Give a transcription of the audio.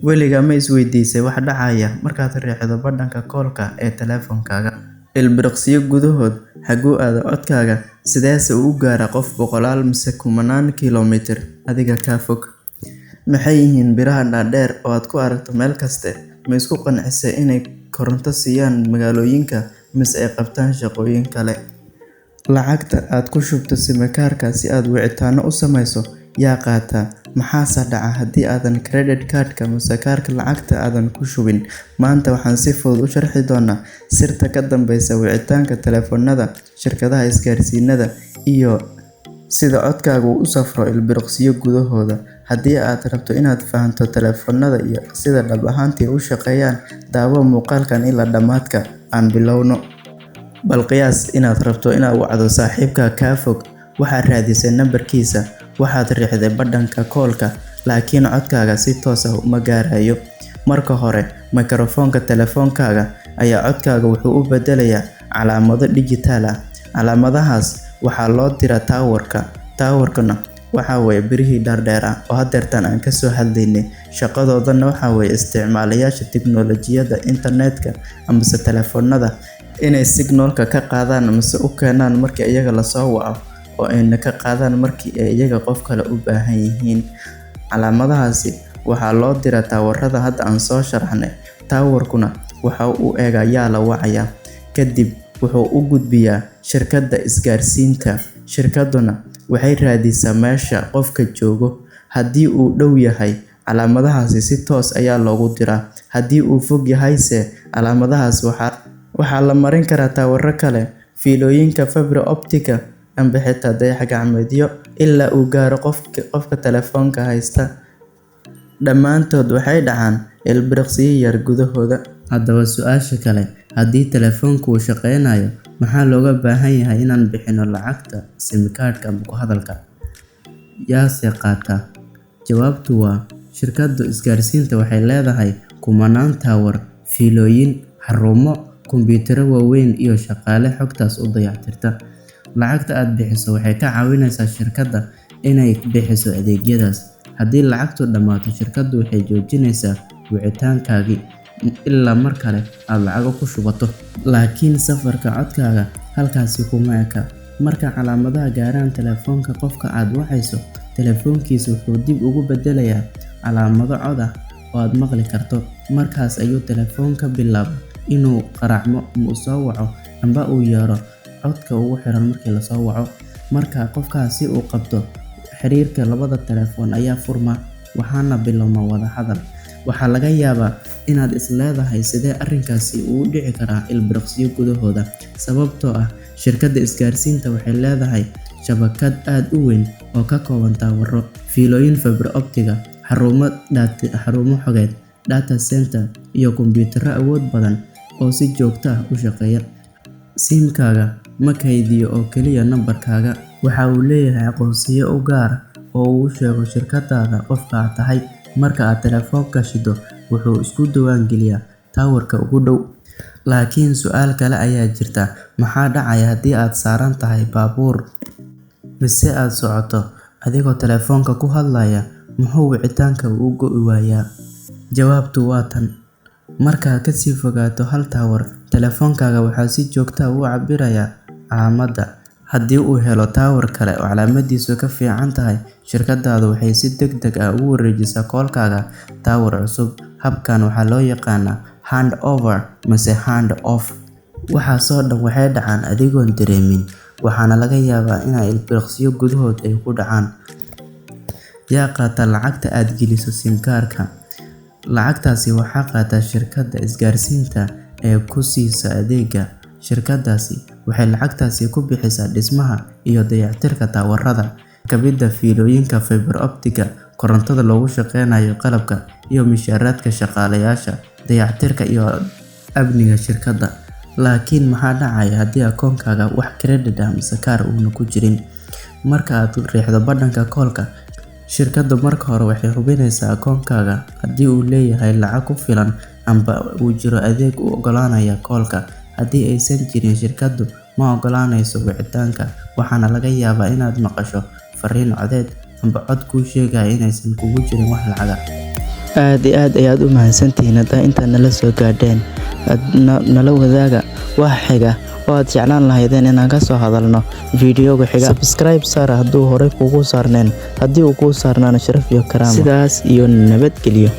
Weligaa ma isweydiisay waxa dhacaya markaad riixdo badhanka koolka ee taleefankaaga? Ilbiriqsiyo gudahood, xaguu aadaa codkaaga, sideese u gaaraa qof boqolaal mise kumanaan kiiloomitir adiga kaa fog? Maxay yihiin biraha dhaadheer oo aad ku aragto meel kasta? Ma isku qancisay inay koronto siiyaan magaalooyinka mise ay qabtaan shaqooyin kale? Lacagta aad ku shubto simikaarka si aad wicitaano u sameyso, yaa qaata? Maxaase dhaca haddii aadan credit card-ka mise kaarka lacagta aadan ku shubin? Maanta waxaan si fudud u sharxi doonaa sirta ka dambeysa wicitaanka taleefannada shirkadaha isgaarsiinada iyo sida codkaagu u safro ilbiriqsiyo gudahooda. Haddii aad rabto inaad fahanto taleefannada iyo sida dhab ahaantii u shaqeeyaan, daawo muuqaalkan ilaa dhammaadka. Aan bilowno. Bal qiyaas inaad rabto inaad wacdo saaxiibkaa kaa fog. Waxaad raadisay nambarkiisa, waxaad riixday badhanka koolka, laakiin codkaaga si toos ah uma gaarayo. Marka hore, makarafoonka taleefankaaga ayaa codkaaga wuxuu u beddelayaa calaamado dhijitaal ah. Calaamadahaas waxaa loo diraa taawarka. Taawarkuna waxa weeye birihii dhaardheer oo hadeertaan aan ka soo hadlaynay. Shaqadoodana waxa weeye isticmaalayaasha tiknoolajiyadda internetka amase taleefannada inay signalka ka qaadaan mise u keenaan markii iyaga la soo waco, oo ayna ka qaadaan markii ay iyaga qof kale u baahan yihiin. Calaamadahaasi waxaa loo diraa taawarada hadda aan soo sharaxnay. Taawarkuna waxa uu eegaa yaa la wacaya. Kadib wuxuu u gudbiyaa shirkadda isgaarsiinta. Shirkadduna waxay raadisaa meesha qofka joogo. Haddii uu dhow yahay, calaamadahaasi si toos ayaa loogu diraa. Haddii uu fog yahayse, calaamadahaas waxaa la marin karaa taawaro kale, fiilooyinka fiber optic-ga, amba xitaa dayax gacmeedyo ilaa uu gaaro qofka taleefanka haysta. Dhammaantood waxay dhacaan ilbiriqsiyo yar gudahooda. Haddaba su'aasha kale, haddii taleefanku uu shaqeynayo, maxaa looga baahan yahay inaan bixino lacagta simikaarka ama ku hadalka? Yaase qaata? Jawaabtu waa: shirkadda isgaarsiinta waxay leedahay kumanaan taawar, fiilooyin, xarumo, kombiyuutarro waaweyn iyo shaqaale xogtaas u dayactirta. Lacagta aad bixiso waxay ka caawinaysaa shirkadda inay bixiso adeegyadaas. Haddii lacagtu dhammaato, shirkaddu waxay joojinaysaa wicitaankaagii ilaa mar kale aad lacag ku shubato. Laakiin safarka codkaaga halkaasi kuma eka. Marka calaamadaha gaaraan taleefanka qofka aad wacayso, taleefankiisa wuxuu dib ugu beddelayaa calaamado cod ah oo aad maqli karto. Markaas ayuu taleefanka bilaabaa inuu garaacmo ama uu soo waco amba uu yeero codka ugu xiran markii la soo waco. Marka qofkaasi uu qabto, xiriirka labada taleefan ayaa furma, waxaana bilowma wada hadal. Waxaa laga yaabaa inaad is leedahay, sidee arrinkaasi ugu dhici karaa ilbiriqsiyo gudahooda? Sababtoo ah shirkadda isgaarsiinta waxay leedahay shabakad aad u weyn oo ka kooban taawaro, fiilooyin fiber optic ah, xarumo xogeed data center, iyo kombiyuutarro awood badan oo si joogto ah u shaqeeya. SIM-kaaga ma kaydiyo oo kaliya nambarkaaga. Waxa uu leeyahay aqoonsiye u gaar ah oo uu u sheego shirkaddaada qofka aad tahay. Marka aad taleefanka shiddo, wuxuu isku diiwaangeliyaa taawarka ugu dhow. Laakiin su'aal kale ayaa jirta: maxaa dhacaya haddii aad saaran tahay baabuur mise aad socoto, adigoo taleefanka ku hadlaya? Muxuu wicitaanka u go'i waayaa? Jawaabtu waa tan: markaad ka sii fogaato hal taawar, taleefankaaga wuxuu si joogto ah u cabbirayaa calaamadda. Haddii uu helo taawar kale oo calaamaddiisu ka fiican tahay, shirkaddaadu waxay si degdeg ah ugu wareejisaa koolkaaga taawar cusub. Habkan waxaa loo yaqaannaa handover mise handoff. Waxaasoo dhan waxay dhacaan adigoon dareemin, waxaana laga yaabaa in ilbiriqsiyo gudahood ay ku dhacaan. Yaa qaata lacagta aad geliso simikaarka? Lacagtaasi waxaa qaata shirkadda isgaarsiinta ee ku siisa adeegga. Shirkaddaasi waxay lacagtaasi ku bixisaa dhismaha iyo dayactirka taawarada, rakibidda fiilooyinka fiber optic-ga, korontada loogu shaqeynayo qalabka, iyo mushaaraadka shaqaalayaasha dayactirka iyo amniga shirkadda. Laakiin maxaa dhacaya haddii akoonkaaga wax credit ah mise kaar uuna ku jirin? Marka aad riixdo badhanka koolka, shirkaddu marka hore waxay hubinaysaa akoonkaaga haddii uu leeyahay lacag ku filan amba uu jiro adeeg u oggolaanaya koolka. Haddii aysan jirin, shirkaddu ma oggolaanayso wicitaanka, waxaana laga yaabaa inaad maqasho fariin codeed amba cod kuu sheegaya inaysan kugu jirin wax lacag ah. Aad iyo aad ayaad u mahadsantihiin haddaa intaad nala soo gaadheen. Nala wadaaga wax xiga oo aad jeclaan lahaydeen inaan ka soo hadalno videoga xiga. Subscribe saar hadduu horey kugu saarneen, haddii uu kuu saarnaana, sharaf iyo karaamo. Sidaas iyo nabadgelyo.